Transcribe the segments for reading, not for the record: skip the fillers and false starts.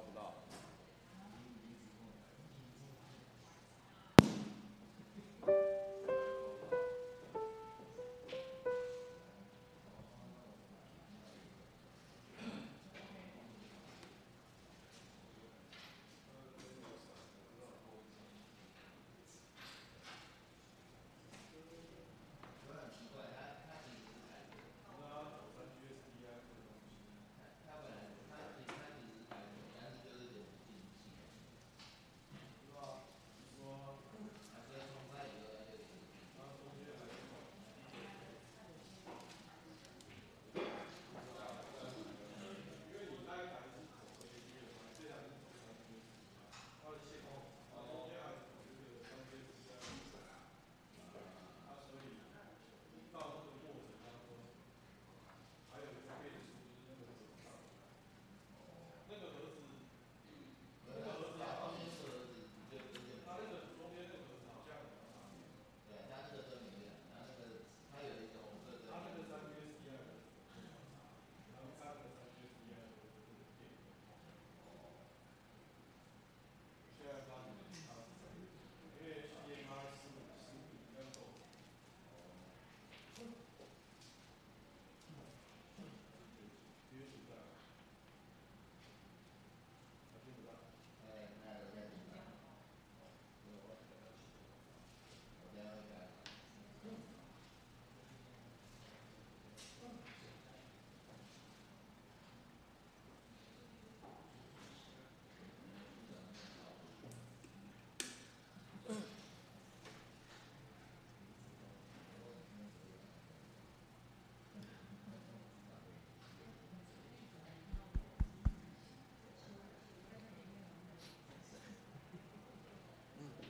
抓不到。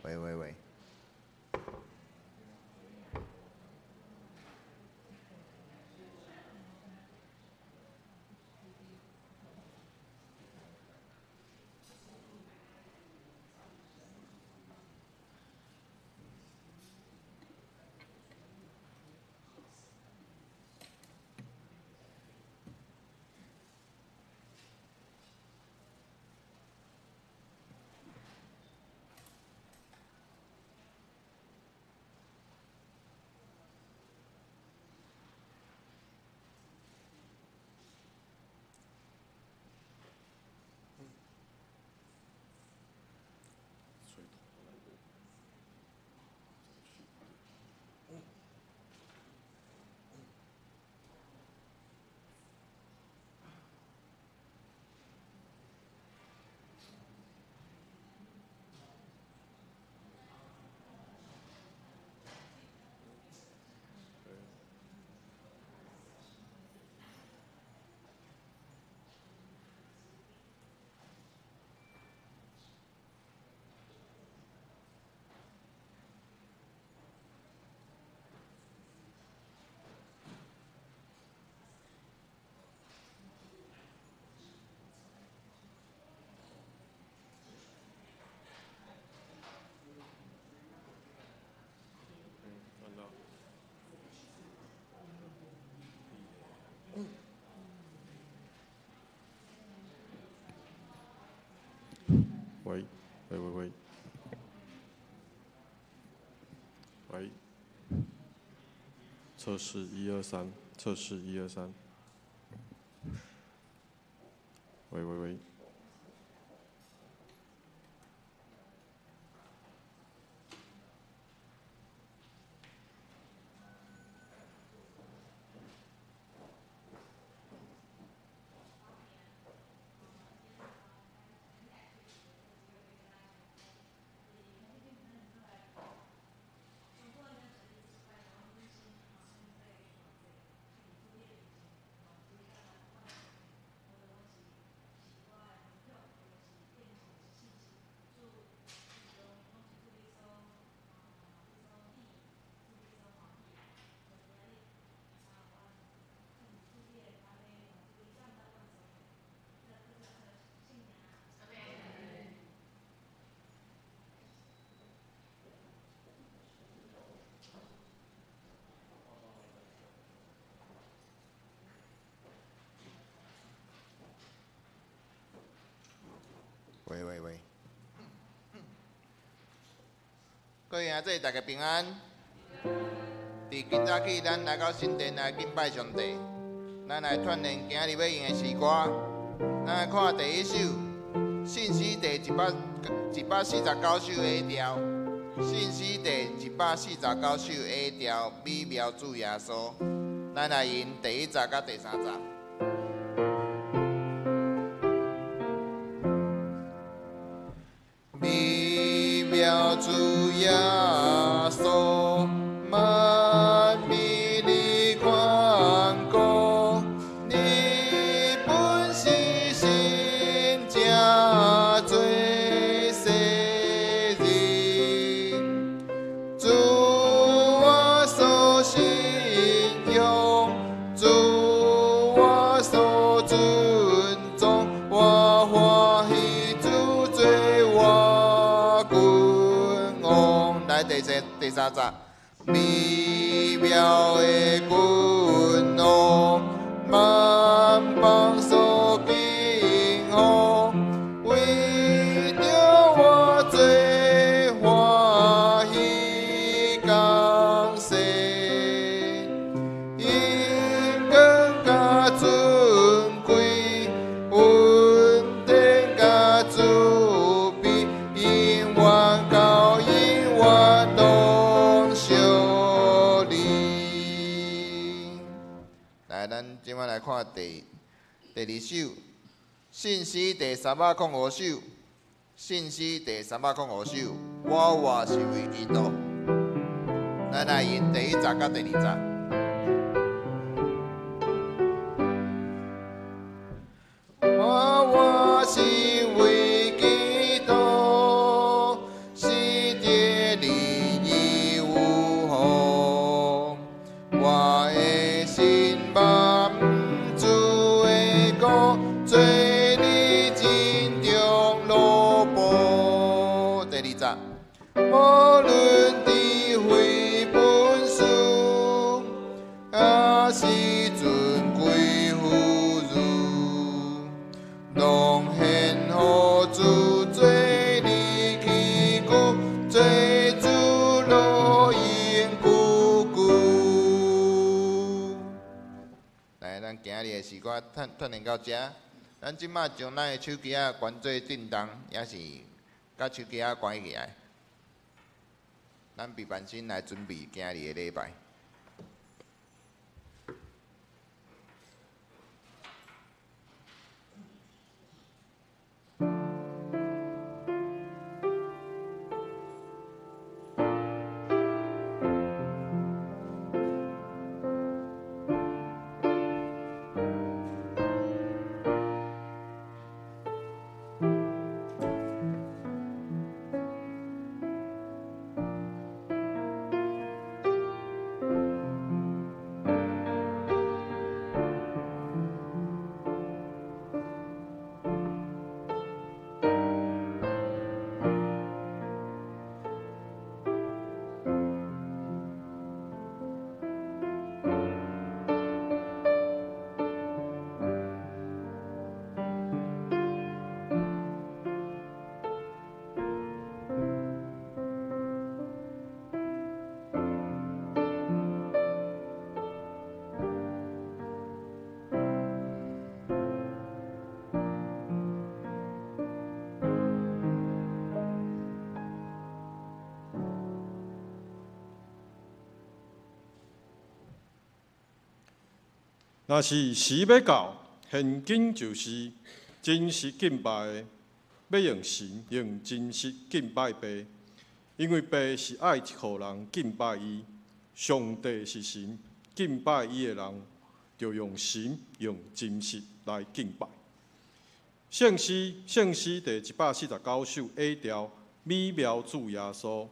喂喂喂。看到。喂，喂喂喂，喂，測試一二三，測試一二三，喂喂喂。各位兄弟，大家平安。伫今早起，咱来到神殿来敬拜上帝。咱来串联今日欲用的诗歌。咱来看第一首，信诗第149首 A 调。信诗第149首 A 调，美妙主耶稣。咱来用第一节佮第三节。美妙主耶稣，万美丽宽广，你本是神正做世人，主我所信仰，主我所尊重，我欢喜主做我君王。来第三节。美妙的君王，万邦所敬奉，为著我罪欢喜降世，荣光佮尊贵，恩典佮慈悲，永远到永远拢相连。来，咱这摆来看第二首，信诗第305首，信诗第305首，我活是为基督。咱来用第一节佮第二节。我活是为基督，死伫你义有福。我的心望主的光，做你真中萝卜。第二节，无论智慧本事，抑是尊贵富裕，拢献予主做你器具，做主乐用久久。来，咱今日的诗歌串联到遮。咱这摆将咱的手机仔关做震动，抑是共手机仔关起来。咱备班先来准备今日的礼拜。若是时欲到，现今就是真实敬拜的，欲用神用真实敬拜父，因为父是爱予人敬拜伊。上帝是神，敬拜伊的人，就用神用真实来敬拜。圣诗第149首 A 调，美妙主耶稣。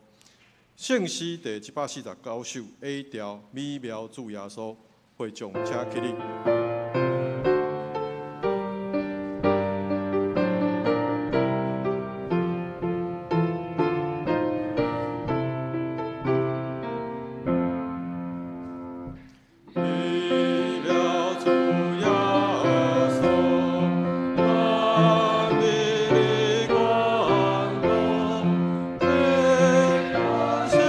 圣诗第149首 A 调，美妙主耶稣。会众请起立。美妙主耶稣，万美的光荣，天国是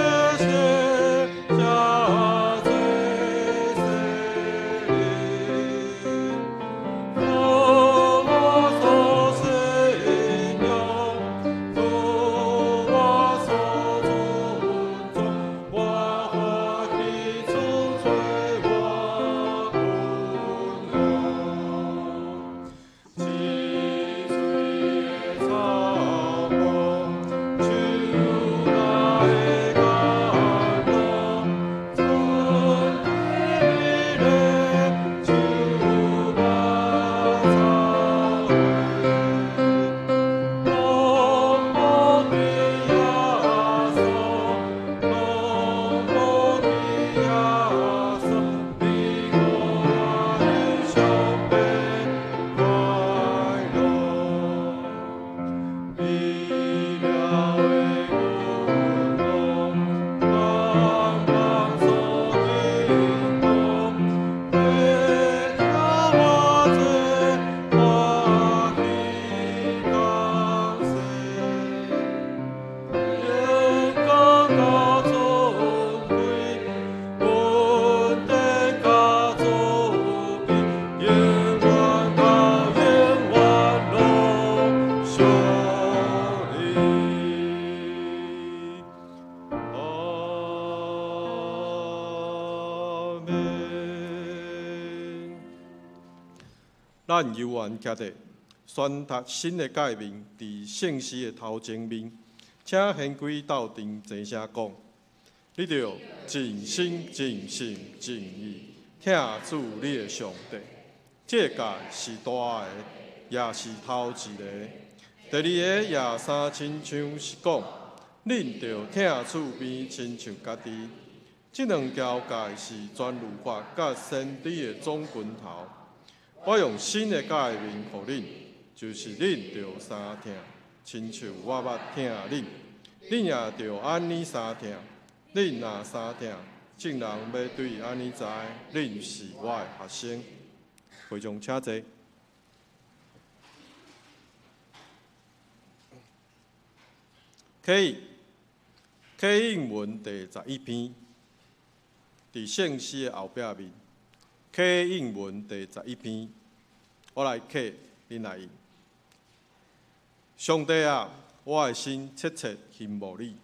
門。咱猶原徛佇宣讀新的誡命，佇聖詩的頭前面，請賢規鬥陣齊聲講：你著盡心、盡性、盡意疼主你的上帝。這個誡是大的，也是頭一个。第二个也相親像是講，恁著疼厝邊親像家己。這兩條誡是全律法佮先知的總根頭。我用新的誡命予恁，就是恁著相疼，親像我捌疼恁，恁也著按呢相疼。恁若相疼，眾人欲對按呢知，恁是我的學生。會眾請坐。啟啟應文第11篇，佇聖詩的後壁面。啟應文第11篇，我來啟，恁來應。上帝啊，我的心切切欣慕你。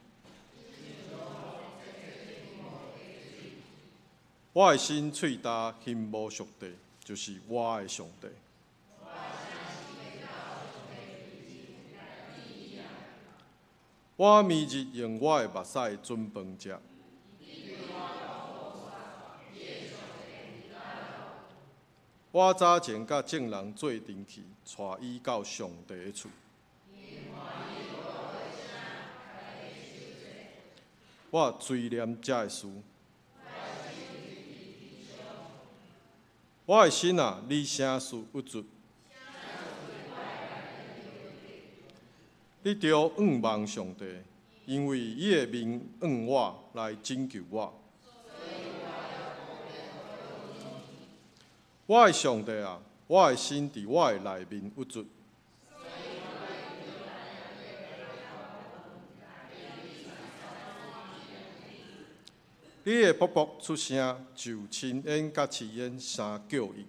我的心喙焦欣慕上帝，就是我的上帝。我暝日用我的目屎準飯食。我早前佮眾人做陣去，帶伊到上帝的厝。我追念這个事。我的心啊，你啥事鬱卒？你著仰望上帝，因為伊的面向我來拯救我。我的上帝啊，我的心佇我的內面鬱卒。你的瀑布出聲，就深淵佮赤煙相叫應。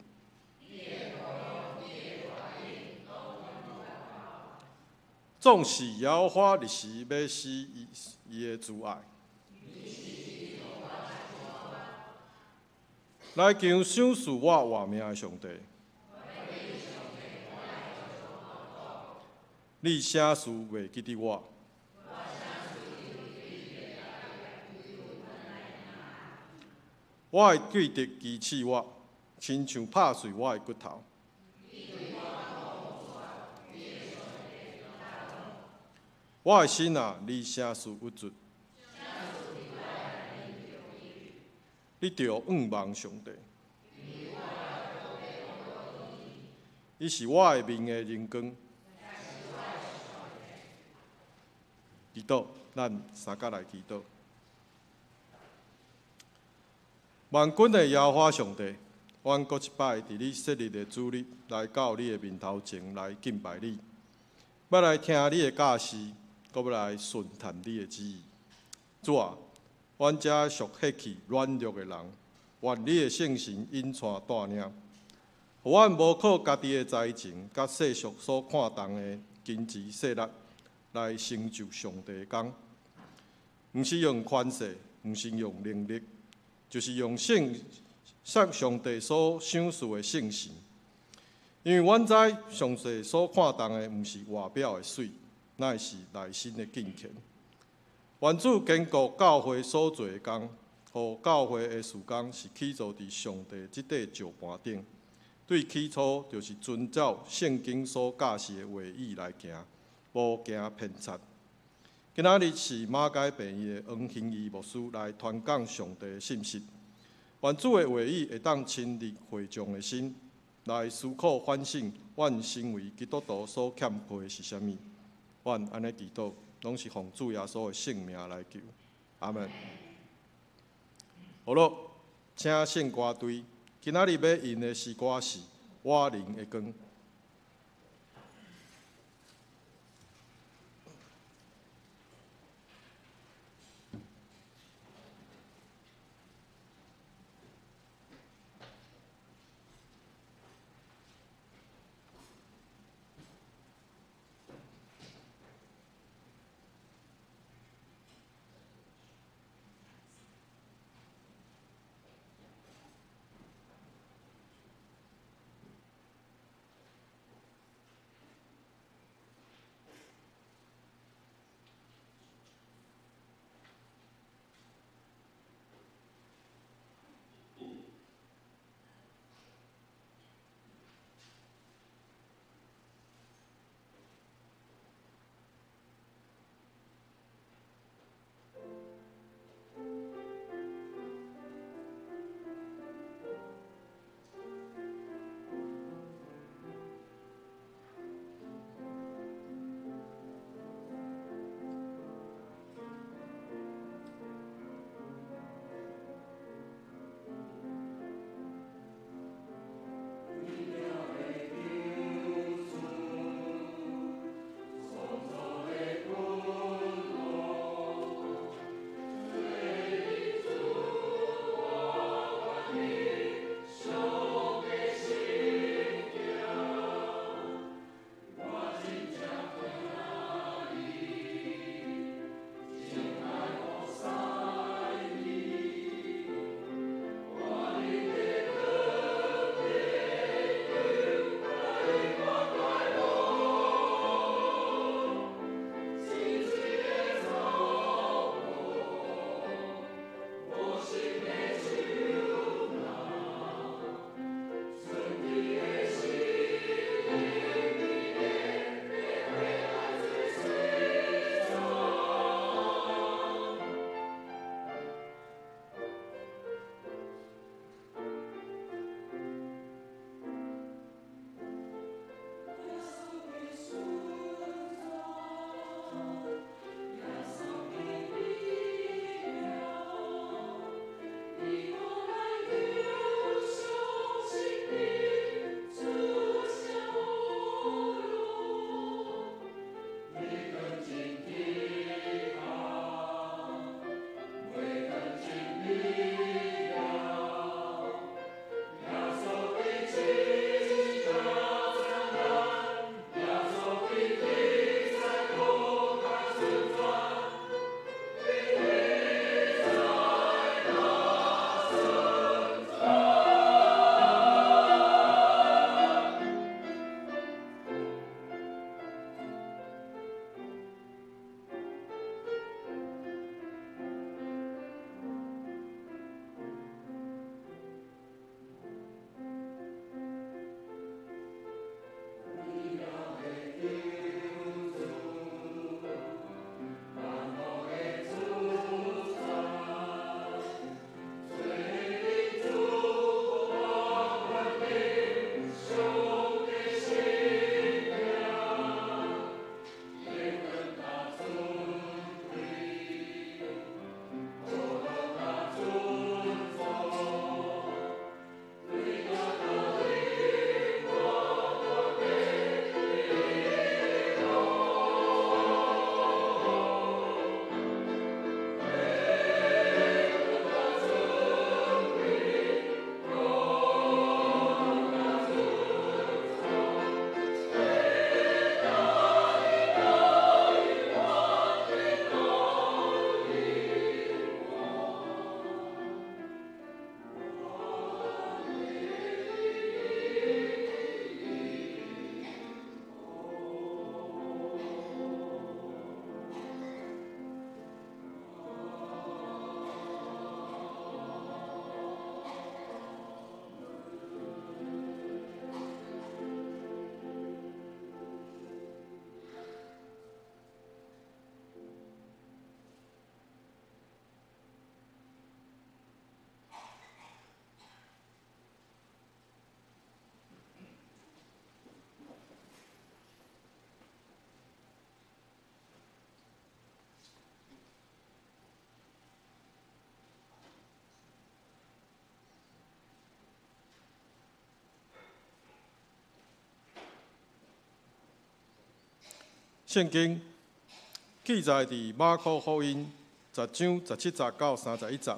總是耶和華日時欲施伊的慈愛，來求賞賜我活命的上帝。你啥事袂記得我？我的對敵譏刺我，親像拍碎我的骨頭。我的心啊，你啥事鬱卒？你著仰望上帝，伊是我的面的榮光。祈禱，咱三甲來祈禱。萬軍的耶和華上帝，阮閣一擺佇你設立的主日來到你的面頭前來敬拜你，欲來聽你的教示，閣欲來順探你的旨意。主啊，阮這屬血氣軟弱的人，願你的聖神引帶帶領，予阮無靠家己的才情，佮世俗所看重的金錢勢力來成就上帝的工，毋是用權勢，毋是用能力，就是用聖上帝所賞賜的聖神。因為阮知上帝所看重的，毋是外表的媠，乃是內心的敬虔。願主堅固教會所做的工，予教會的事工是起造佇上帝這塊石盤頂。對起初就是遵照聖經所教示的話語來行，無行偏差。今仔日是馬偕病院的黃興義牧師來傳講上帝的信息。願主的話語會當親入會眾的心，來思考反省，阮身為基督徒所欠缺的是啥物。阮按呢祈禱，攏是奉主耶穌的聖名來求。阿門。好囉，請聖歌隊，今仔日欲用的詩歌是《我靈的光》。圣经记载伫马可福音10章17节到31节，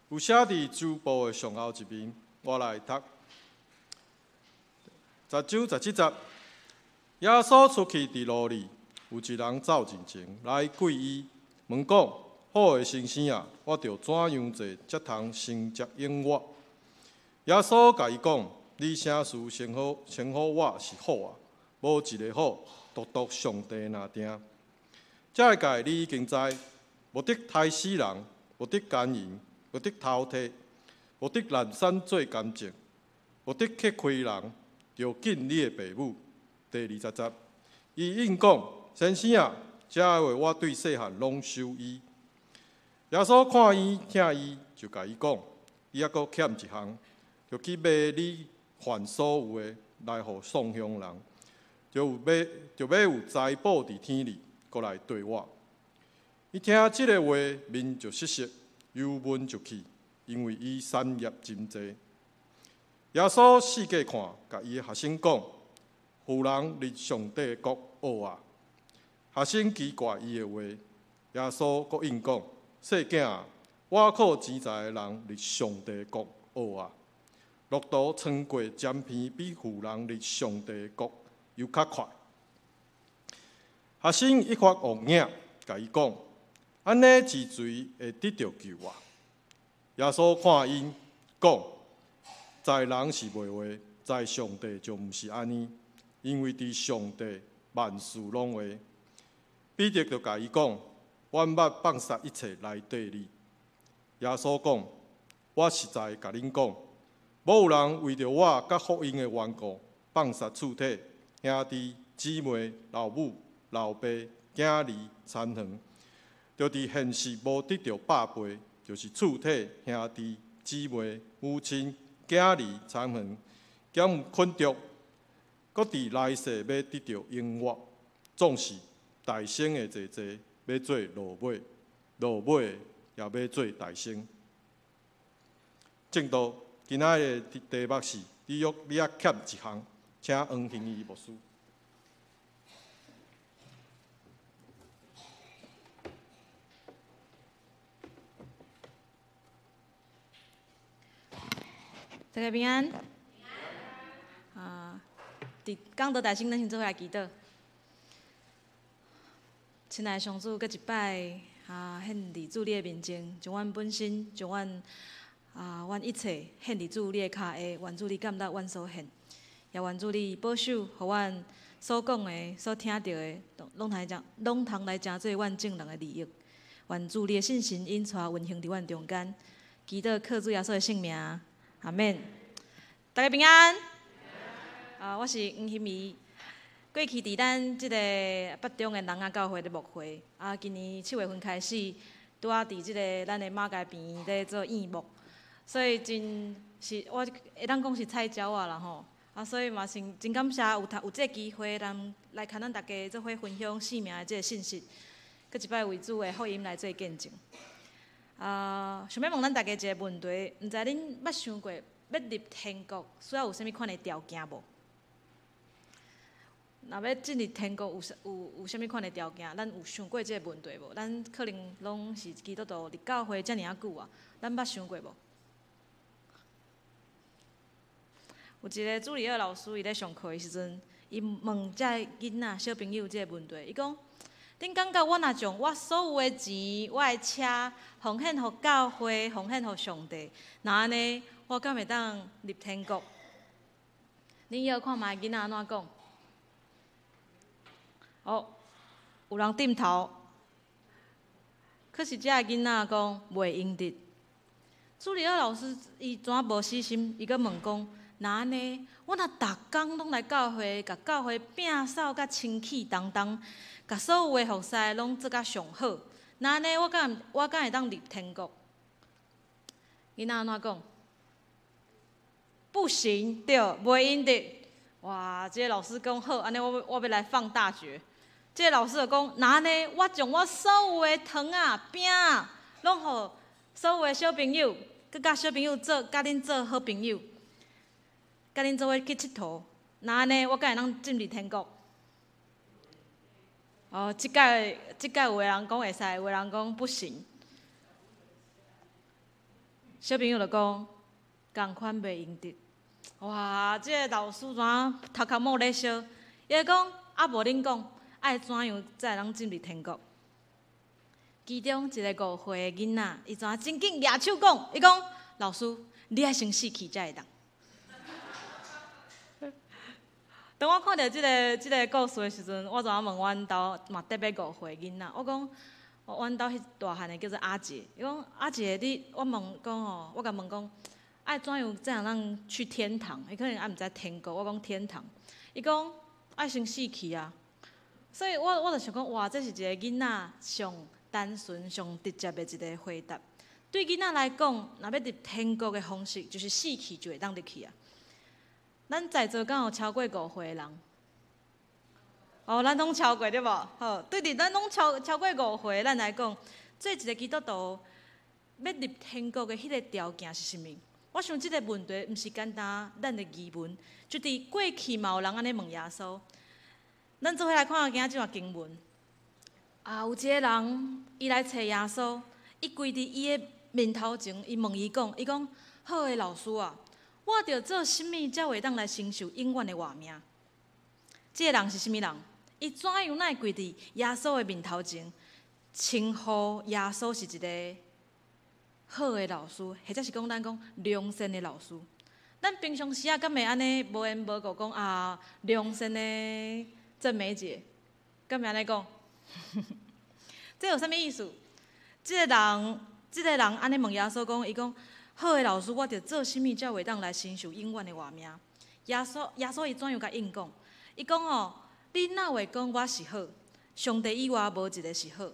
有写伫桌布的上后一面，我来读。十章十七节，耶稣出去伫路里，有一人走进前来跪伊，问讲：好的先生啊，我著怎样做才通承接永活？耶稣共伊讲：你啥事称呼我是好啊？无一个好，独独上帝尔定。这个诫你已经知，无得刣死人，无得奸淫，无得偷提，无得滥产做奸证，无得克亏人，著敬你的爸母。第20节，伊应讲：先生啊，这话我对细汉拢守伊。耶稣看伊疼伊，就共伊讲：你犹阁欠一项，著去卖你凡所有的，来予丧乡人，就欲有财宝伫天里，阁来缀我。伊听这个话，面就失色，忧闷就去，因为伊产业真济。耶稣四界看，共伊的学生讲：富人入上帝的国厄啊！学生奇怪伊的话，耶稣阁应讲：细囝啊，倚靠钱财的人入上帝的国厄啊！骆驼穿过针鼻，比富人入上帝的国犹较快。学生一发戆影，共伊讲：按呢是谁会得著救啊？耶稣看𪜶讲：在人是袂话，在上帝就毋是按呢，因为伫上帝万事拢会。彼得就共伊讲：阮捌放捒一切来缀你。耶稣讲：我实在共恁讲，无有人为著我佮福音的缘故，放捒厝体、兄弟、姊妹、老母、老爸、囝儿、田园，就伫现世无得著百倍，就是厝体、兄弟、姊妹、母亲、囝儿、田园，兼捆缚，阁伫来世欲得著永活。总是大先的济济，欲做落尾；落尾的也欲做大先。证道今仔日的题目是：你犹欠一项，请黄兴义牧师。大家平安。啊，伫讲道大先，咱先做伙来祈祷。亲爱的上主，阁一摆啊，献伫主你的面前，将阮本身，将阮一切献伫主你的跤下，愿主你感纳阮所献，也愿主你保守，予阮所讲的、所听著的，拢通来成做阮众人的利益。愿主你的圣神引带运行伫阮中间，祈祷靠主耶稣的圣名，阿免。大家平安。啊，我是黄欣怡。过去伫咱这个北中的人仔教会咧牧会，啊，今年7月份开始，拄仔伫这个咱的马偕病院咧做院牧，所以真是我会当讲是菜鸟仔啦吼，啊，所以嘛是真感谢有这个机会，咱来共咱大家做伙分享生命的这个信息，阁一摆为主的福音来做见证。啊，想欲问咱大家一个问题，毋知恁捌想过欲入天国需要有啥物款的条件无？若欲进入天国有啥物款的条件？咱有想过这个问题无？咱可能拢是基督徒入教会遮尔仔久啊，咱捌想过无？有一个主日学老师，伊咧上课的时阵，伊问这囡仔小朋友这个问题，伊讲：恁感觉我若将我所有的钱、我的车奉献予教会，奉献予上帝，若按呢，我敢会当入天国？恁晓看觅囡仔按怎讲？哦，有人点头，可是这个囡仔讲袂用得。主日学老师伊怎无死心？伊阁问讲：若按呢，我若逐工拢来教会，共教会摒扫甲清气当当，共所有的服侍拢做甲上好，若按呢，我敢会当入天国？囡仔按怎讲？不行，对，袂用得。哇，这个老师讲好，按呢我欲来放大绝。这个老师就讲，若按呢，我将我所有的糖仔、饼仔，拢予所有的小朋友，阁佮小朋友做，佮恁做好朋友，佮恁做伙去𨑨迌。若按呢，我敢会当进入天国？哦，這擺這擺有的人講會使，有的人講不行。小朋友就講，仝款袂用得。哇！這个老師怎頭殼毛咧燒？伊就講，啊無恁講，愛怎樣才會當進入天國？其中一个5歲的囡仔，伊怎真緊舉手講？伊講，老師，你愛先死去才會當。當我看著這个故事的時陣，我怎問阮兜嘛特別五歲囡仔，我講，阮兜彼大漢的叫做阿杰，伊講阿杰，你我問講吼，我共問講，愛怎樣才會當去天堂？伊可能猶毋知天國，我講天堂，伊講愛先死去啊。所以我就想講，哇，這是一个囡仔上單純、上直接的一个回答。對囡仔來講，若欲入天國的方式，就是死去就會當入去啊。咱在座敢有超過五歲的人？哦，咱攏超過對無？好，對佇咱攏超過五歲，咱來講，做一个基督徒欲入天國的彼个條件是啥物？我想這个問題毋是簡單咱的疑問，就佇過去嘛有人按呢問耶穌。咱做伙來看今仔這段經文。啊，有一个人，伊來揣耶穌，伊跪佇伊的面頭前，伊問伊講：伊講，好的老師啊，我著做啥物才會當來承受永遠的活命？這个人是啥物人？伊怎樣會跪佇耶穌的面頭前，稱呼耶穌是一个好的老師，或者是講咱講良善的老師？咱平常時啊，敢會按呢無緣無故講啊，良善的鄭梅姐，敢會按呢講？這有啥物意思？這个人按呢問耶穌講，伊講，好的老師，我著做啥物才會當來承受永遠的活命？耶穌伊怎樣共應講？伊講哦，你哪會講我是好？上帝以外無一个是好。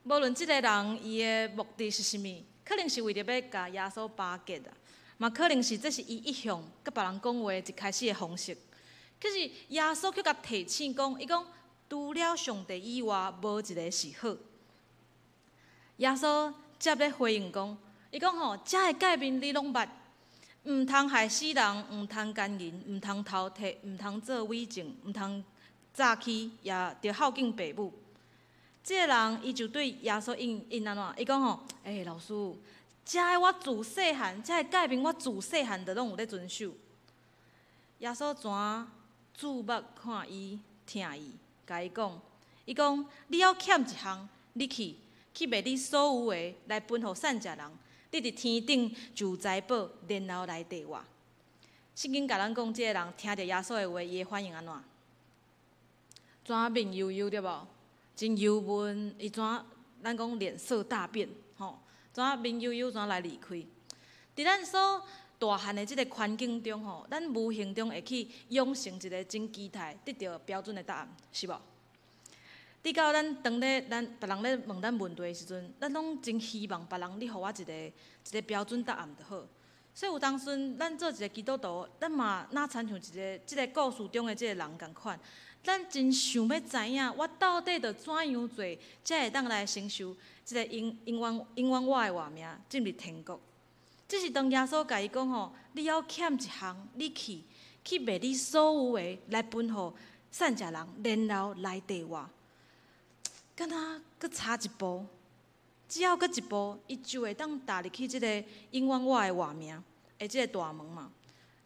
無論這个人伊的目的是啥物，可能是為著欲共耶穌巴結啊，嘛可能是這是伊一向佮別人講話一開始的方式。可是耶穌卻共提醒講，伊講除了上帝以外，無一个是好。耶穌接咧回應講，伊講吼，這个誡命你攏捌，毋通害死人，毋通姦淫，毋通偷提，毋通做偽證，毋通詐欺，也著孝敬爸母。這个人伊就對耶穌應應按怎？伊講吼，欸，老師，這个我自細漢，這个誡命我自細漢就攏有咧遵守。耶穌怎注目看伊，疼伊，共伊講，伊講你猶欠一項，你去去賣你所有的來分予散食人，你佇天頂就有財寶，然後來綴我。聖經共咱講，這个人聽著耶穌的話，伊的反應按怎？怎面憂憂對無？真憂悶，伊怎咱講臉色大變，吼？怎面憂憂怎來離開？佇咱所大漢的這个環境中，吼，咱無形中會去養成一个真期待得著標準的答案，是無？直到咱當咧咱別人咧問咱問題的時陣，咱攏真希望別人你予我一个一個標準答案就好。所以有當時咱做一个基督徒，咱嘛若親像一个這个故事中的這个人仝款，咱真想欲知影，我到底著怎樣做，才會當來承受這个永永遠永遠我的活命，進入天國。只是當耶穌共伊講吼，你猶欠一項，你去去賣你所有的來分予散食人，然後來綴我。敢若閣差一步，只要閣一步，伊就會當踏入去這个永遠我的活命的這个大門嘛。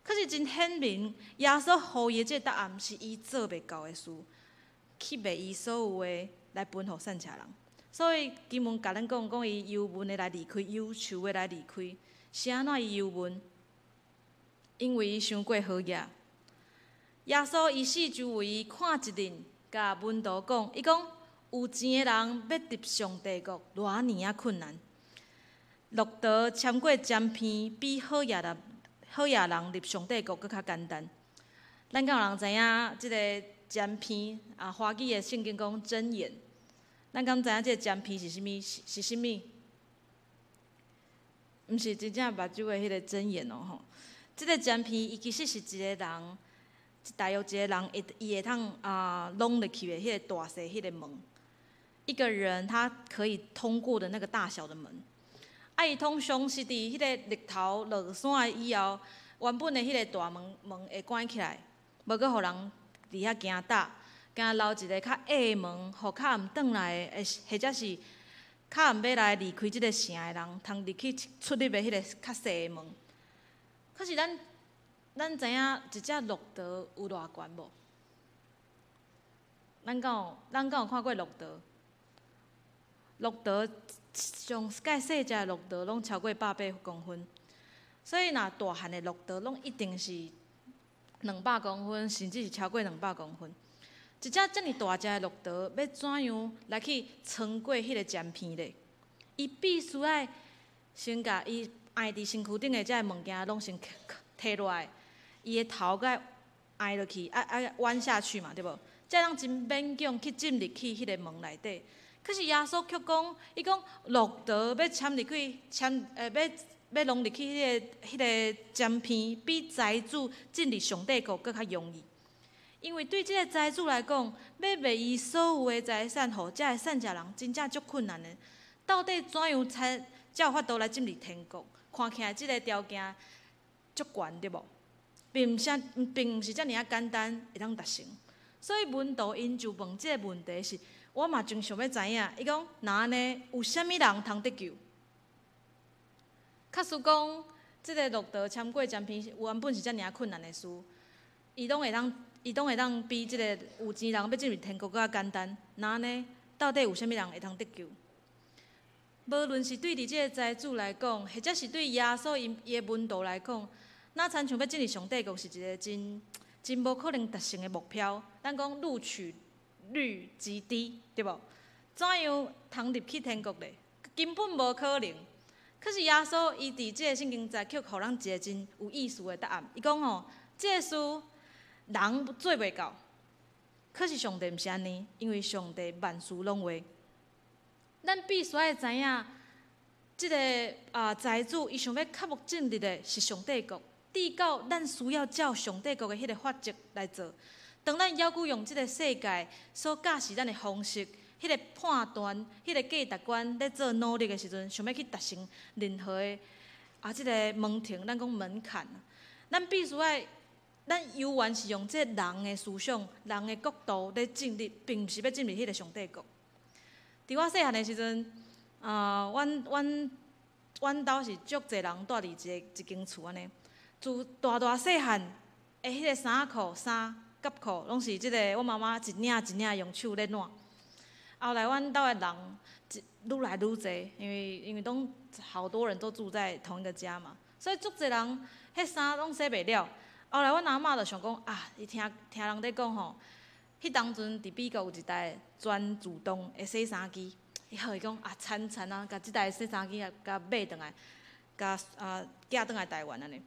可是真顯明，耶穌予伊的這个答案是伊做袂到的事，去賣伊所有的來分予散食人。所以經文共咱講，講伊憂悶的來離開，憂愁的來離開。是按怎伊憂悶？因為伊傷過好額。耶穌伊四周圍看一陣，共門徒講，伊講有錢的人欲入上帝國，偌爾仔困難。駱駝穿過針鼻，比好額人入上帝國閣較簡單。咱敢有人知影這个針鼻啊？華語的聖經講針眼。咱敢知影這个針鼻是啥物？是啥物？毋是真正目睭的彼个針眼哦吼。這个針鼻伊其實是一个人，大約一个人會伊會通啊攏入去的彼个大細彼个門。一個人他可以通過的那個大小的門。啊，伊通常是佇彼个日頭落山以後，原本的彼个大門門會關起來，無閣予人佇遐行搭。驚留一个較狹門，予較毋轉來的，或者是較毋欲來離開這个城的人，通入去出入的彼个較細的門。可是咱知影一隻駱駝有偌懸無？咱敢有看過駱駝？駱駝上蓋細隻的駱駝攏超過180公分，所以若大漢的駱駝攏一定是200公分，甚至是超過兩百公分。一隻遮爾大隻的駱駝，欲怎樣來去穿過彼个氈片咧？伊必須愛先共伊徼佇身軀頂的這个物件攏先提落來，伊的頭閣徼落去，愛彎下去嘛，對無？才會當真勉強去進入去彼个門內底。可是耶穌卻講，伊講駱駝欲攕入去，攕欲弄入去彼个氈片，比財主進入上帝國閣較容易。因為對這个財主來講，欲賣伊所有的財產，予這个散食人，真正足困難的。到底怎樣才有法度來進入天國？看起來這个條件足懸，對無？並毋是遮爾仔簡單會當達成。所以門徒𪜶就問這个問題是，我嘛真想欲知影。伊講，若按呢，有啥物人通得救？假使講，這个駱駝穿過氈片，原本是遮爾仔困難的事，伊攏會當比這个有錢人欲進入天國閣較簡單。若按呢，到底有啥物人會通得救？無論是對佇這个財主來講，或者是對耶穌伊的門徒來講，若親像欲進入上帝國是一个真無可能達成的目標。咱講錄取率極低，對無？怎樣通入去天國咧？根本無可能。可是耶穌伊佇這个聖經節卻予咱一个真有意思的答案。伊講吼，這个事人做袂到，可是上帝毋是按呢，因為上帝萬事攏會。咱必須愛知影，這个財主伊想欲較欲進入的是上帝國，至到咱需要照上帝國的彼个法則來做。當咱猶閣用這个世界所教示咱的方式、彼个判斷、彼个價值觀咧做努力的時陣，想欲去達成任何的這个門庭，咱講門檻，咱必須愛，咱猶原是用這个人的思想、人的角度咧進入，並毋是欲進入彼个上帝國。佇我細漢的時陣，阮兜是足濟人蹛佇一間厝按呢。自大大細漢的彼个衫褲、衫佮褲，攏是這个我媽媽一領一領用手咧攆。後來阮兜的人愈來愈濟，因為攏好多人都住在同一個家嘛，所以足濟人彼衫攏洗袂了。後來阮阿嬤就想講啊，伊聽聽人咧講吼，彼當陣佇美國有一台全自動的洗衫機，伊好伊講啊，慘慘啊，共這台洗衫機啊，共買轉來，共寄轉來台灣按呢。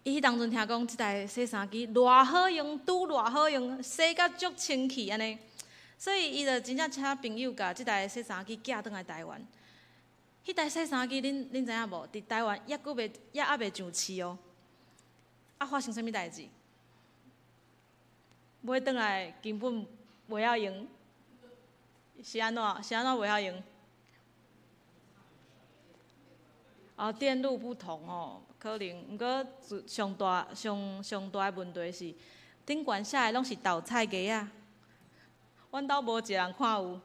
伊彼當陣聽講這台洗衫機偌好用，拄偌好用，洗甲足清氣按呢，所以伊就真正請朋友共這台洗衫機寄轉來台灣。彼台洗衫機，恁知影無？佇台灣猶猶未上市哦。啊，發生啥物代誌？買轉來根本袂曉用，是按怎？是按怎袂曉用？哦，電路不同哦，可能。毋過上大上上大的問題是，頂懸寫的攏是豆菜字仔，阮兜無一個人看有，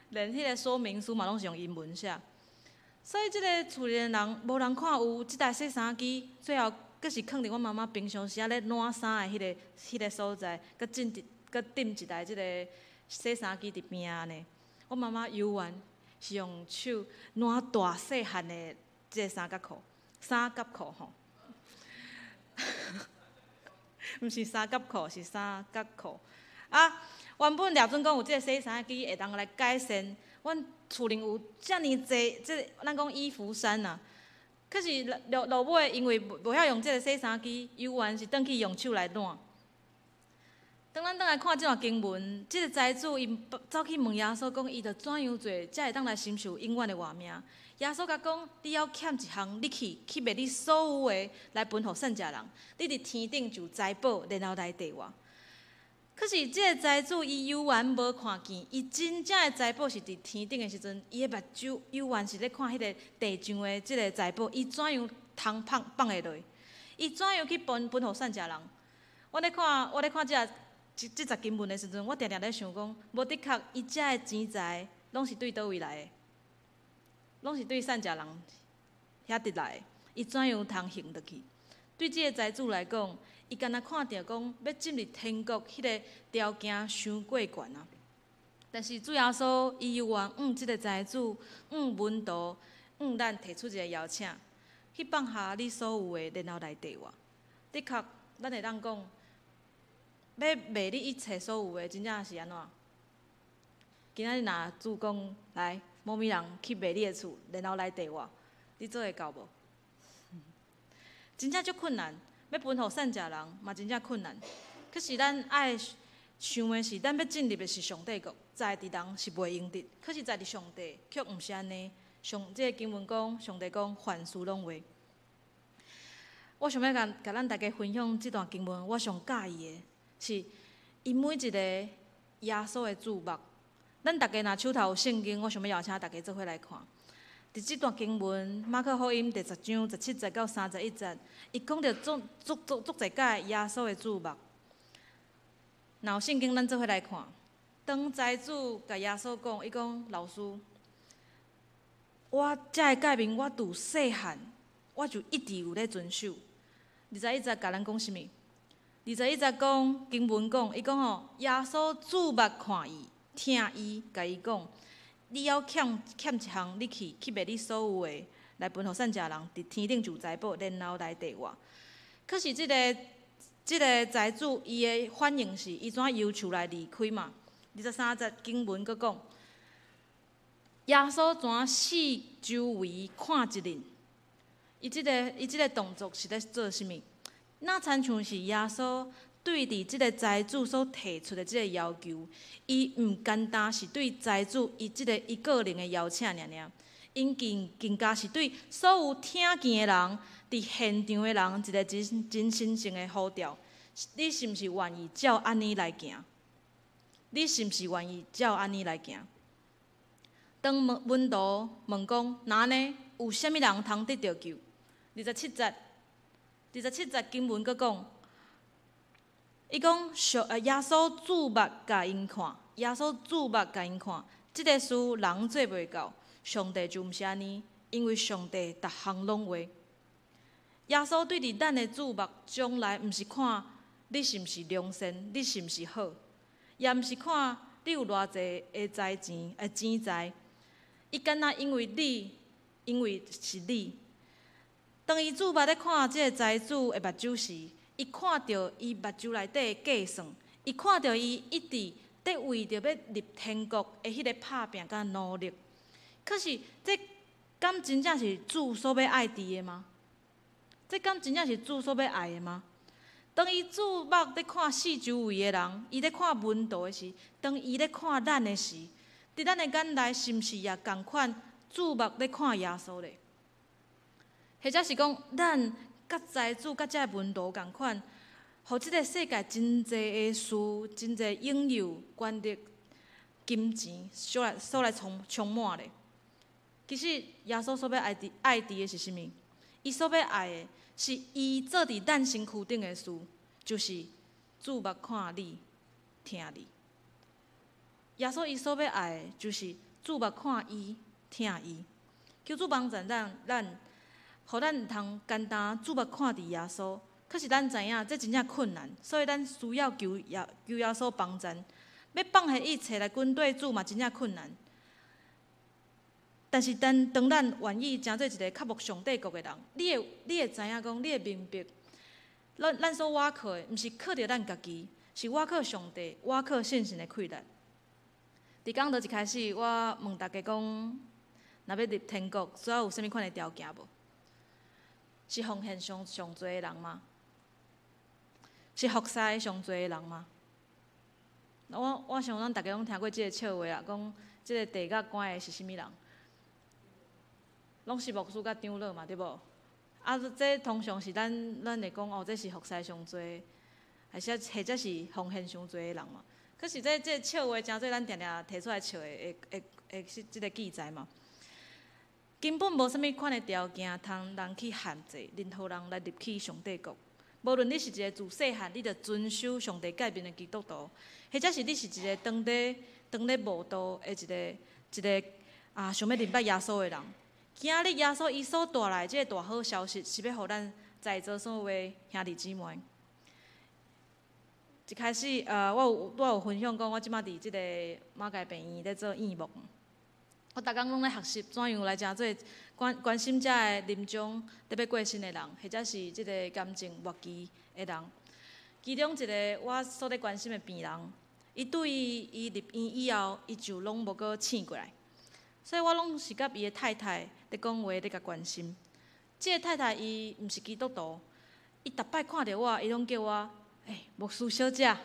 連彼个說明書嘛攏是用英文寫，所以這个厝裡的人無人看有，這台洗衫機最後閣是囥佇阮媽媽平常時仔咧攆衫的彼个所在，閣釘一台這个洗衫機佇邊仔按呢。阮媽媽猶原是用手攆大細漢的這个三角褲，三角褲吼，毋是三角褲，是三角褲。啊，原本掠準講有這个洗衫機會當來改善，阮厝裡有遮爾濟，這个咱講衣服衫啊。可是落落尾，因為無曉用這个洗衫機，猶原是轉去用手來攆。當咱轉來看這段經文，這个財主伊走去問耶穌講，伊著怎樣做才會當來承受永遠的活命？耶穌共講：你猶欠一項，你去去賣你所有的來分予散食人，你佇天頂就有財寶，然後來綴我。可是這个財主伊猶原無看見，伊真正的財寶是佇天頂的時陣，伊的目睭猶原是咧看彼个地上的這个財寶，伊怎樣通放放會落？伊怎樣去分分予散食人？我咧看，我咧看這個。這節經文的時陣，我定定咧想講，無的確，伊遮的錢財攏是對佗位來的？攏是對散食人遐得來的，伊怎樣通還落去？對這个財主來講，伊敢若看著講欲進入天國彼个條件傷過懸啊！但是主耶穌伊猶原向這个財主、向門徒、向咱提出一个邀請，去放下你所有的，然後來綴我。的確，咱會當講，欲賣你一切所有的，真正是按怎？今仔日若主講來，某物人去賣你的厝，然後來綴我，你做會到無？真正足困難，欲分予散食人嘛，真正困難。可是咱愛想的是，咱欲進入的是上帝國，在佇人是袂用得，可是在佇上帝卻毋是按呢。上這个經文講，上帝講凡事攏會。我想欲共共咱大家分享這段經文，我上佮意的是，伊每一個耶穌的注目。咱逐家若手頭有聖經，我想欲邀請大家做伙來看。佇這段經文，馬可福音第十章十七節到三十一節，伊講著足足足足濟擺耶穌的注目。若有聖經，咱做伙來看。當財主共耶穌講，伊講老師，我遮个誡命，我自細漢我就一直有咧遵守。二十一節共咱講啥物？二十一節講經文講，伊講吼，耶穌注目看伊，疼伊，共伊講：你猶欠欠一項，你去去賣你所有的，來分予散食人，佇天頂就有財寶，然後來綴我。可是這个這个財主伊的反應是，伊怎憂愁來離開嘛？二十三節經文閣講，耶穌怎四周圍看一輪，伊這个伊這个動作是咧做啥物？若親像是耶穌對佇這个財主所提出的這个要求，伊毋單單是對財主伊這个伊個人的邀請爾爾，𪜶更更加是對所有聽見的人，佇現場的人一个真真神聖的呼召。你是毋是願意照按呢來行？你是毋是願意照按呢來行？當問門徒問講，若按呢有啥物人通得著救？二十七節，二十七節經文閣講，伊講上耶穌注目共𪜶看，耶穌注目共𪜶看，這个事人做袂到，上帝就毋是按呢，因為上帝逐項攏會。耶穌對佇咱的注目，從來毋是看你是毋是良善，你是毋是好，也毋是看你有偌濟的財錢、錢財。伊敢若因為你，因為是你。當伊注目咧看這个財主的目睭時，伊看著伊目睭內底的計算，伊看著伊一直佇為著欲入天國的彼个拍拚佮努力。可是，這敢真正是主所欲愛佇的嗎？這敢真正是主所欲愛的嗎？當伊注目咧看四周圍的人，伊咧看門徒的時，當伊咧看咱的時，佇咱的眼內是毋是也仝款注目咧看耶穌咧？或者是講，咱佮財主、佮這个門徒仝款，予這个世界真濟的事、真濟引誘、權力、金錢，所來所來充充滿咧？其實耶穌所欲愛佇愛佇的是啥物？伊所欲愛的是伊做佇咱身軀頂的事，就是注目看你、疼你。耶穌伊所欲愛的，就是注目看伊、疼伊。求主幫助咱，咱，予咱毋通干焦注目看佇耶穌。可是咱知影這真正困難，所以咱需要求耶求耶穌幫助。欲放下一切來跟綴主嘛，真正困難。但是當當咱願意成做一个渴慕上帝國的人，你會你會知影講，你會明白，咱咱所倚靠的，毋是靠著咱家己，是倚靠上帝，倚靠聖神的氣力。佇講道一開始，我問大家講，若欲入天國，需要有啥物款的條件無？是奉獻上上濟的人嗎？是服侍上濟的人嗎？我我想咱逐家攏聽過這个笑話啦，講這个地獄關的是啥物人？攏是牧師佮長老嘛，對無？啊，這通常是咱咱會講哦，這是服侍上濟，還是或者是奉獻傷濟的人嘛？可是這這个笑話，成做咱定定提出來笑的，會會會是這个記載嘛？根本無啥物款的條件，通人去限制任何人來入去上帝國。無論你是一个自細漢，你就遵守上帝誡命的基督徒，或者是你是一个當咧慕道的一个啊，想欲認捌耶穌的人。今仔日耶穌伊所帶來這个大好消息，是欲予咱在座所有的兄弟姊妹。一開始，我有分享講，我這馬佇這个馬偕病院咧做院牧。我逐工攏咧學習怎樣來誠做關心遮个臨終咧欲過身的人，或者是這個癌症末期的人。其中一个我所咧關心的病人，伊對伊入院以後，伊就攏無閣醒過來，所以我攏是佮伊的太太咧講話，咧共關心。這个太太伊毋是基督徒，伊逐擺看著我，伊攏叫我，欸，牧師小姐。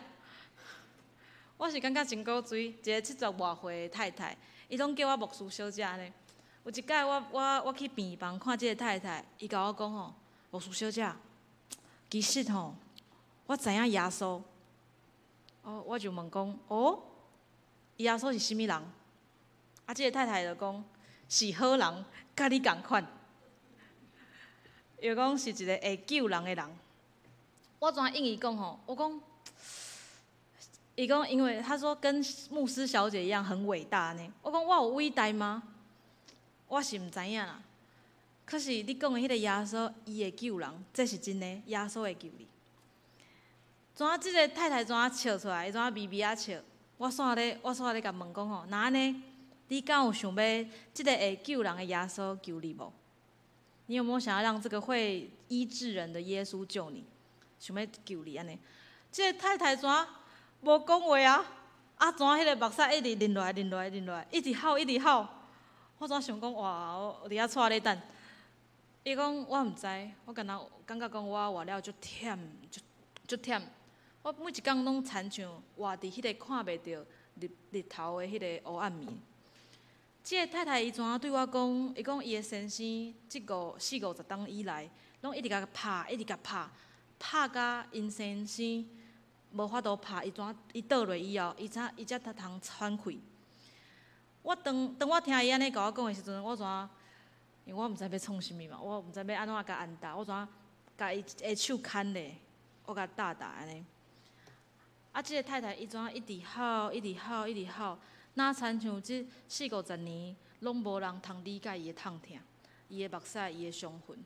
我是感覺真古錐，一个七十外歲的太太，伊攏叫我牧師小姐呢。有一擺我去病房看這个太太，伊共我講吼，牧師小姐，其實吼，我知影耶穌。哦，我就問講，哦，耶穌是啥物人？啊，這个太太就講，是好人，佮你仝款。伊講是一个會救人的人。我怎應伊講吼？我講，伊講，因為他說跟牧師小姐一樣很偉大呢。我講我有偉大嗎？我是毋知影啦。可是你講的彼个耶穌，伊會救人，這是真的。耶穌會救你。怎這个太太怎笑出來？伊怎微微仔笑？我煞咧共問講吼，若按呢，你敢有想欲這个會救人的耶穌救你無？你有無想要讓這個會醫治人的耶穌救你？想欲救你按呢？這个太太怎無講話啊？啊，怎彼个目屎一直淋落來，淋落來，淋落來，一直哭，一直哭。我怎想講哇？我佇遐掣咧等。伊講我毋知，我敢若感覺講我活了足忝，足足忝。我每一工攏親像活佇彼个看袂著日日頭的彼个黑暗暝。這个太太伊怎對我講？伊講伊的先生這五四五十冬以來，攏一直共拍，一直共拍，拍甲𪜶先生無法度拍，伊怎伊倒落以後，伊才通喘氣。我當我聽伊按呢共我講的時陣，我怎因為我毋知欲創啥物嘛，我毋知欲按怎共安答，我怎共伊的手牽咧，我共搭搭按呢。啊，這个太太伊怎一直哭，一直哭，一直哭，若親像這四五十年攏無人通理解伊的痛疼，伊的目屎，伊的傷痕。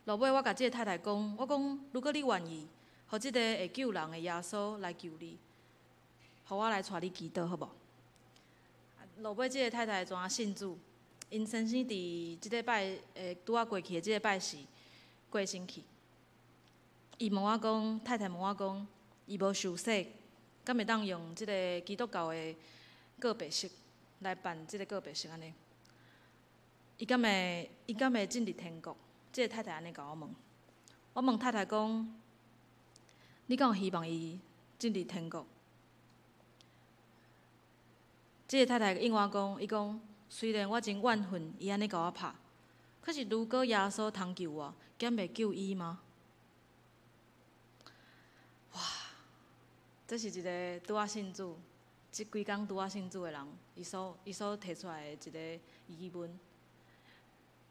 落尾我共這个太太講，我講如果你願意，予這个會救人的耶穌來救你，予我來帶你祈禱好無？落尾這个太太怎信主？𪜶先生佇這禮拜，拄仔過去的這禮拜四過身去。伊問我講，太太問我講，伊無受洗，敢會當用這个基督教的告別式來辦這个告別式按呢？伊敢會進入天國？這个太太按呢共我問。我問太太講，你敢有希望伊進入天國？這个太太應我講，伊講雖然我真怨恨伊按呢共我拍，可是如果耶穌通救我，敢袂救伊嗎？哇！這是一个拄仔信主，這幾工拄仔信主的人，伊所提出來的一个疑問。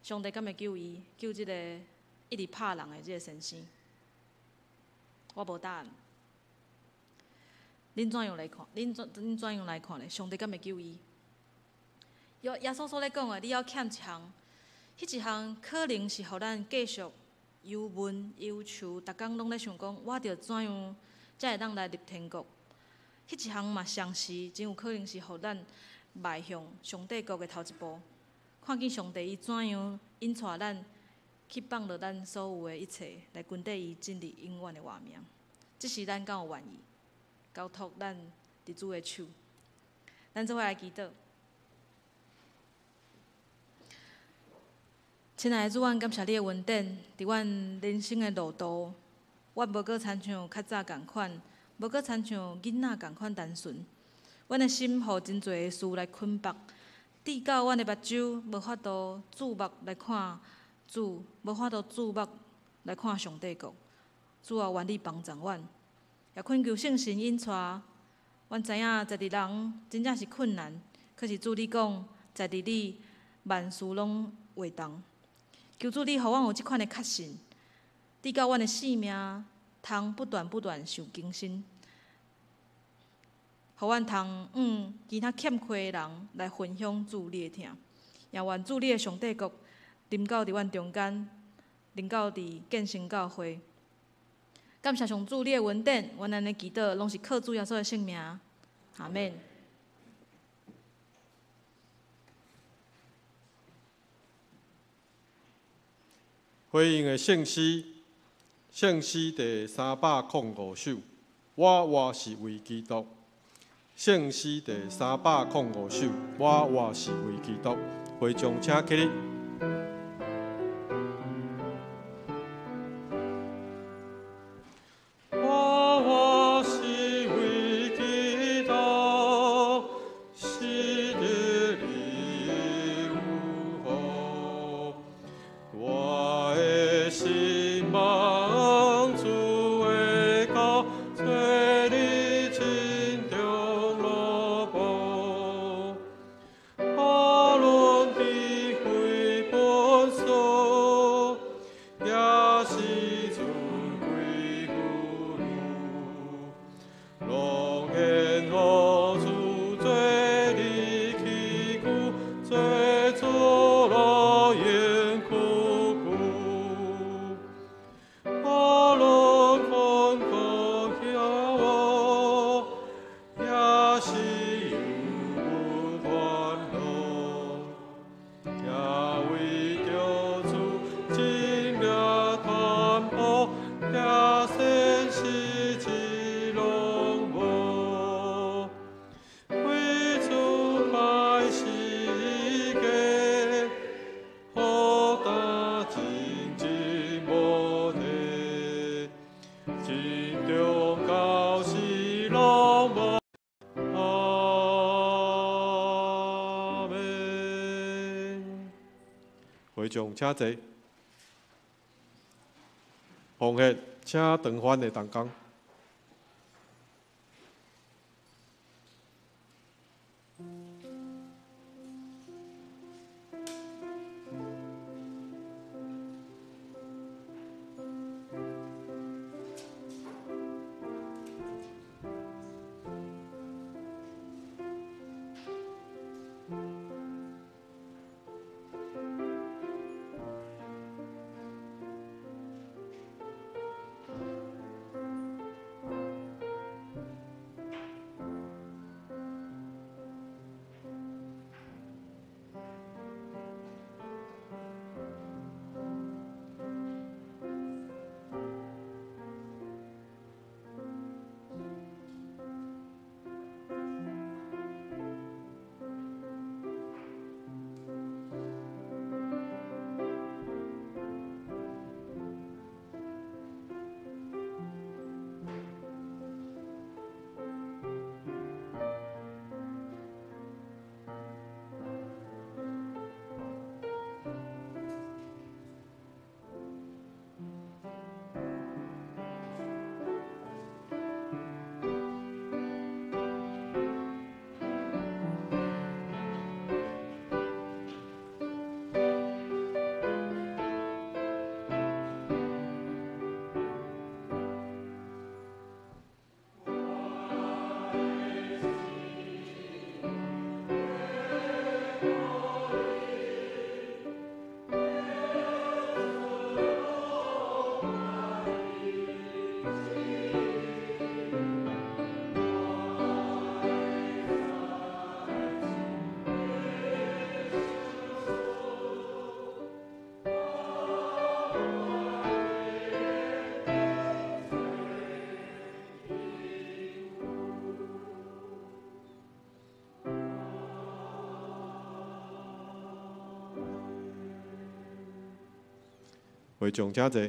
上帝敢會救伊？救這个一直拍人的這个先生？我無答案。恁怎樣來看？恁怎樣來看咧？上帝敢會救伊？耶穌所咧講的，你猶欠一項，彼一項可能是予咱繼續憂悶憂愁，逐工攏咧想講，我著怎樣才會當來入天國？彼一項嘛，同時真有可能是予咱邁向上帝國的頭一步，看見上帝伊怎樣引帶咱去放落咱所有的一切，來跟綴伊進入永遠的活命。這時咱敢有願意交託咱佇主的手？咱做伙來祈禱。親愛的主，阮感謝你的恩典，佇阮人生的路途，阮無閣親像較早仝款，無閣親像囡仔仝款單純。阮的心予真濟的事來捆綁，直到阮的目睭無法度注目來看主，無法度注目來看上帝國。主啊，願你幫助阮，也懇求聖神引帶。阮知影在佇人真正是困難，可是主你講，在佇你萬事攏會當。求主你予阮有這款的確信，直到阮的性命通不斷不斷受更新，予阮通向其他欠缺的人來分享主你的疼。也願主你的上帝國臨到佇阮中間，臨到佇建成教會。感謝上主你的恩典，阮按呢祈禱，攏是靠主耶穌的聖名。阿們。回應的聖詩，聖詩第305首，我活是為基督。聖詩第305首，我活是為基督。會眾請起立。我活是為基督，死得你有福。我的心望主的國，做你真中樂寶。無論智慧本數，也是尊貴婦女，攏獻予主做你器具，做主樂園苦苦。無論困苦險惡，也是有歡樂，也為著主真命傳播，也善事之攏無。為主擺世界，好擔真真無體，真中教是攏無。阿們。會眾請坐。奉獻，請長番的同工。會眾請坐。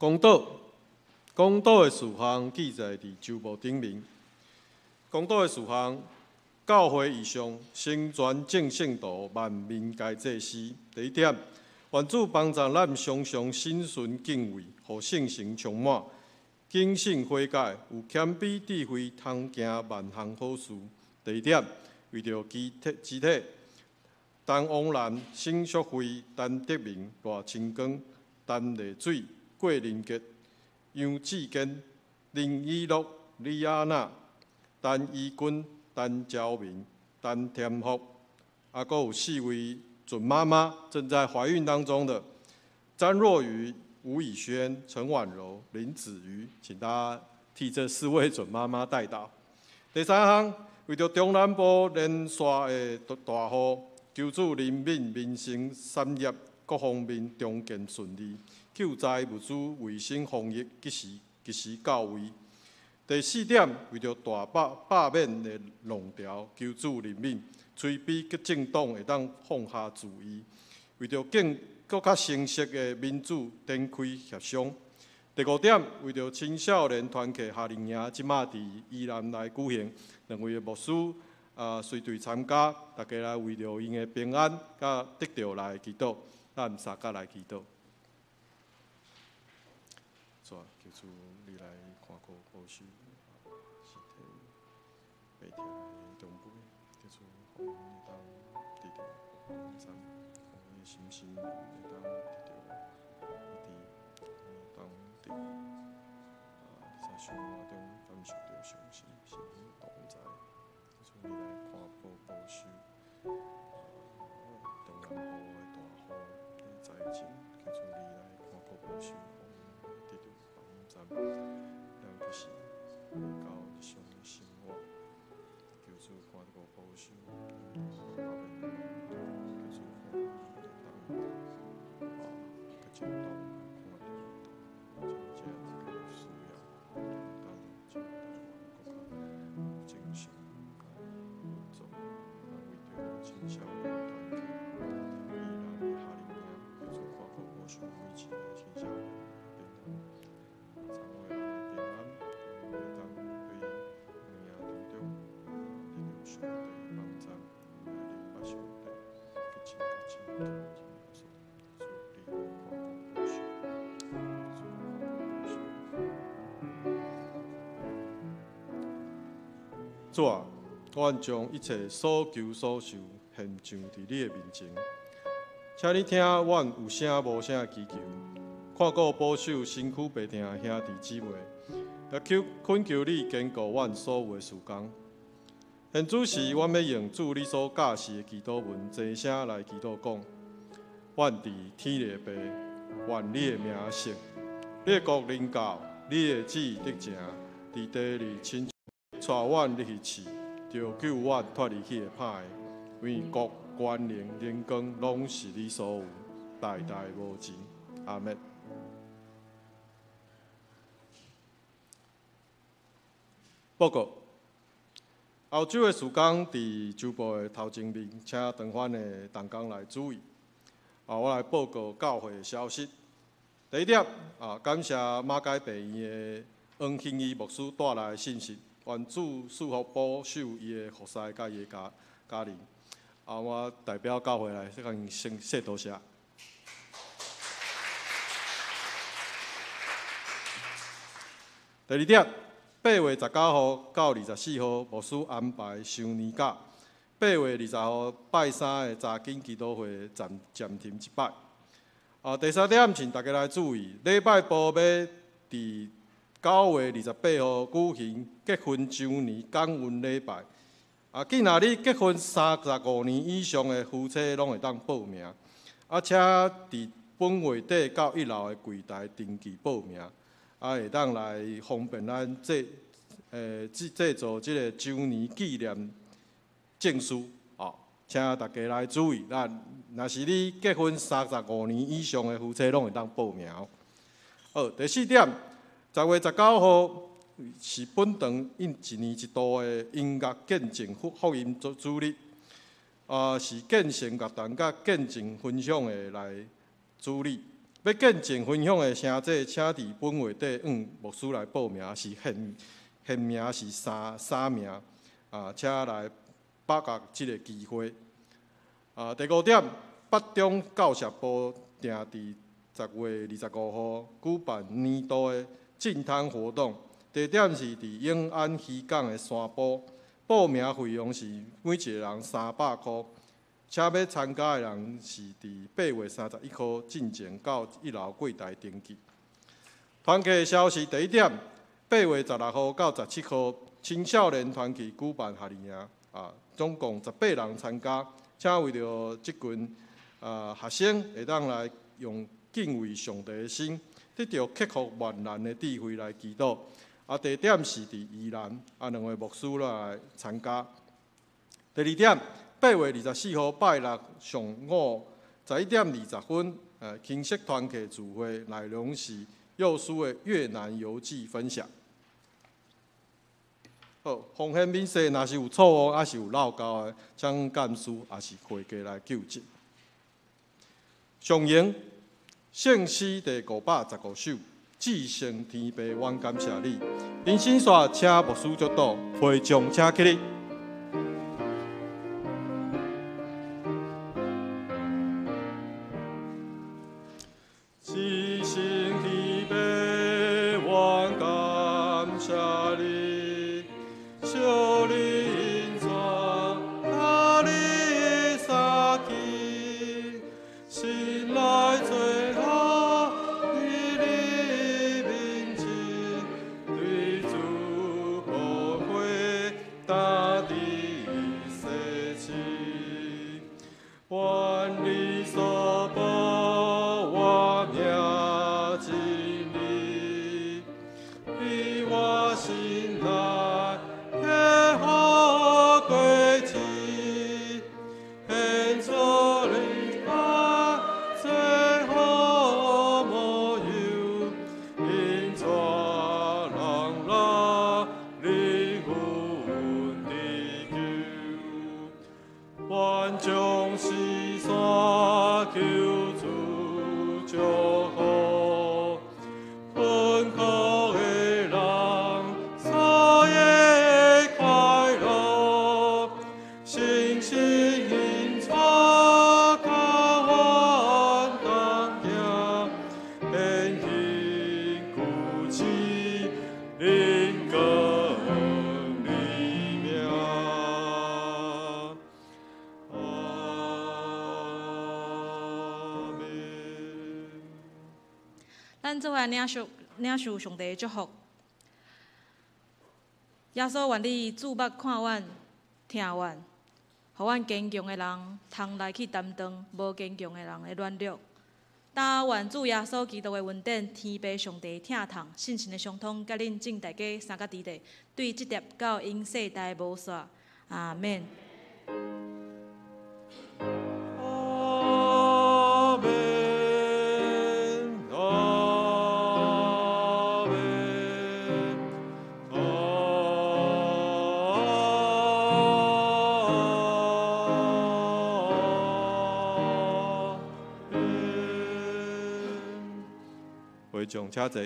講道，講道的事項記載佇周報頂面。講道的事項，教會異象，成全眾聖徒，萬民皆祭司。第一點，願主幫助咱常常心存敬畏，予聖神充滿，謹慎悔改，有謙卑智慧，通行萬項好事。第二點，為著肢體，陳王蘭、沈淑惠、陳德明、賴清光、陳麗水、郭仁杰、楊志堅、林以樂、李亞娜、陳怡君、陳昭明、陳添福，啊，閣有四位準媽媽正在懷孕當中的詹若雨、吳以軒、陳婉柔、林子瑜，請大家替這四位準媽媽代禱。第三項，為著中南部連續的大雨，求主憐憫民生產業各方面重建順利，救災物資、衛生防疫及時到位。第四點，為著大罷免的浪潮，求主憐憫，催逼各政黨會當放下主意，為著更閣較成熟的民主展開協商。第五點，為著青少年團契夏令營，這馬佇宜蘭來舉行，兩位的牧師啊隨隊參加，大家來為著𪜶的平安佮得著來祈禱，咱三甲來祈禱。主啊，求主你來看顧保守身體病痛的長輩，求主予𪜶會當得著幫助，予𪜶的心身靈會當得著醫治，會當佇啊日常生活中感受著上帝神的同在，求主你來看顧保守中南部的大雨的災情，求主你來看顧保守，予𪜶得著幫助，咱就是回到日常的生活，求主看顧保守，罷免的浪潮，求主予𪜶會當啊，較正當看著真正的需要，當將台灣閣較正常來運作，啊，為著青少年團契，宜蘭的夏令營，求主看顧保守每一个青少年的平安，參會人的平安，會當對營當中得著上帝的幫助，來明白上帝，去親近親近耶穌，求主你看顧保守，求主看顧保守。主啊，阮將一切所求所受獻上佇你的面前，請你聽阮有聲無聲的祈求，看顧保守身軀病痛的兄弟姊妹，也求懇求你堅固阮所有的事工。現此時，阮欲用主你所教示的祈禱文，齊聲來祈禱講：阮佇天的父，願你的名聖，你的國臨到，你的旨意得成，佇地裡親像帶阮入去試，著救阮脫離彼个歹的，因為國、權能、榮光，攏是你所有，代代無盡。阿們。報告。後週的事工佇週報的頭前面，請長番的同工來注意。啊，我來報告教會的消息。第一點，啊，感謝馬偕病院的黃興義牧師帶來的信息，願主賜福保守伊的服侍佮伊的家人。啊，我代表教會來共伊先說多謝。第二點，8月19號到24號，牧師安排休年假。8月20號拜三的查經祈禱會暫停一擺。啊，第三點，請大家來注意，禮拜部欲佇9月28號舉行結婚周年感恩禮拜。啊，既若你結婚35年以上的夫妻，攏會當報名。啊，請佇本月底到一樓的櫃台登記報名。啊，會當來方便咱製作這个周年紀念證書哦，請大家來注意。咱若是你結婚35年以上的夫妻，攏會當報名。好，第四點，10月19號是本堂一年一度的音樂見證福音主日，啊，是見證樂團佮見證分享的來主日。欲見證分享的聲者，請佇本月底向牧師來報名，是限名是三名，啊，請來把握這个機會。啊，第五點，北中教協部定佇10月25號舉辦年度的淨灘活動，地點是佇永安漁港的山坡，報名費用是每一个人300箍，請欲參加的人是佇8月31號進前到一樓櫃台登記。團契消息第一點，8月16號到17號，青少年團契舉辦夏令營，總共18人參加。請為著這群學生會當來用敬畏上帝的心，得著克服萬難的智慧來祈禱。地點是佇宜蘭，兩位牧師來參加。第二點，8月24號拜六上午11點20分，輕息團契聚會內容是幼師的越南遊記分享。好，奉獻明細若是有錯誤，抑是有漏交的，請幹事抑是會計來糾正。上榮聖詩第515首，至聖天父，阮感謝你。林新煞請牧師祝禱，會眾請起立。至聖天父，阮感謝你，求你恩賜，佮你相見，心內最好，佇你面前，對主寶血擔得洗清，願你所保我命真理，佇我心內的好果子，獻出你愛最好模樣，引帶人來靈魂得救。願將世山求主祝福，困苦的人所的快樂，信心因主佮阮同行，顯現舊志靈光你名。阿們。咱做伙領受上帝的祝福。耶穌願你注目看阮，疼阮，予阮堅強的人通來去擔當無堅強的人的軟弱。但願主耶穌基督的恩典、天父上帝的疼痛、聖神的相通，佮恁眾大家三甲弟弟，對這粒到永世代無煞。阿們。阿們，阿們，阿們。會眾請坐。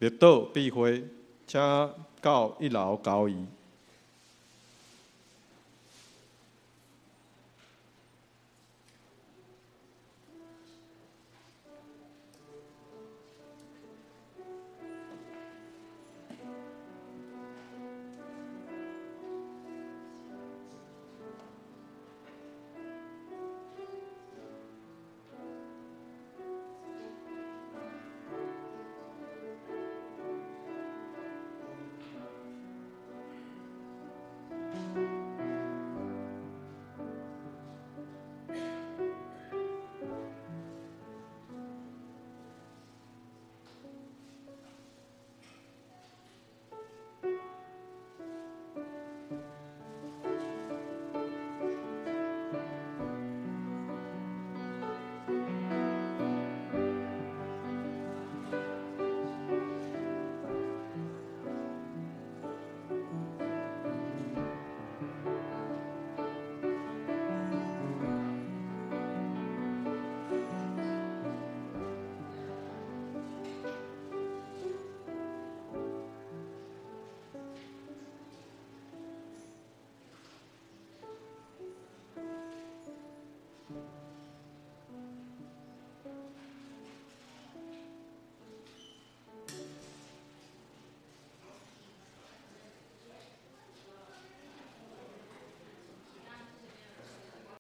默禱閉會，請到一樓交誼。